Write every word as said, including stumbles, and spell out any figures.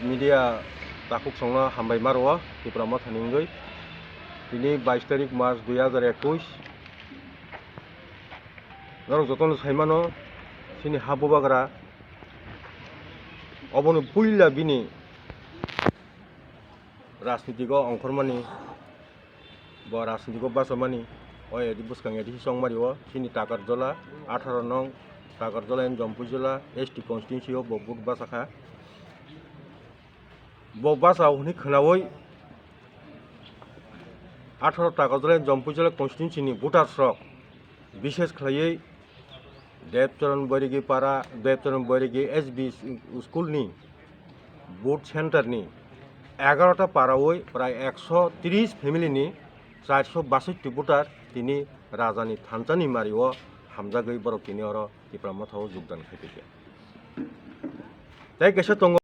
Media takhuk songno hambai ma rwo Tipra Motha ni wngwi. Tini bais tarik March dui hazar ekush. Norok jotono sai mano, chini ha bubagra oboni puila bini rajnitiko ongkhormani, bo rajnitiko bachamani, o A D C bwskang A D C chongmari o, chini Takarjola, atharo nong Takarjola and Jampui Jola S T constituency o bo vote bachakha. Bo bacha hwnwi khwnawi atharo Takarjola and Jampui Jola constituency ni voters rok, bishes khlaiwi Debcharan Boirigi para, Debcharan Boirigi S B school ni vote center ni egarota parawi prai ekso tris family ni charso basoi voter tini rajani thansa ni mari o hamjagwi borok tini oro Tipra Motha o jogdan khai tongkha. Tei kaisa tongo.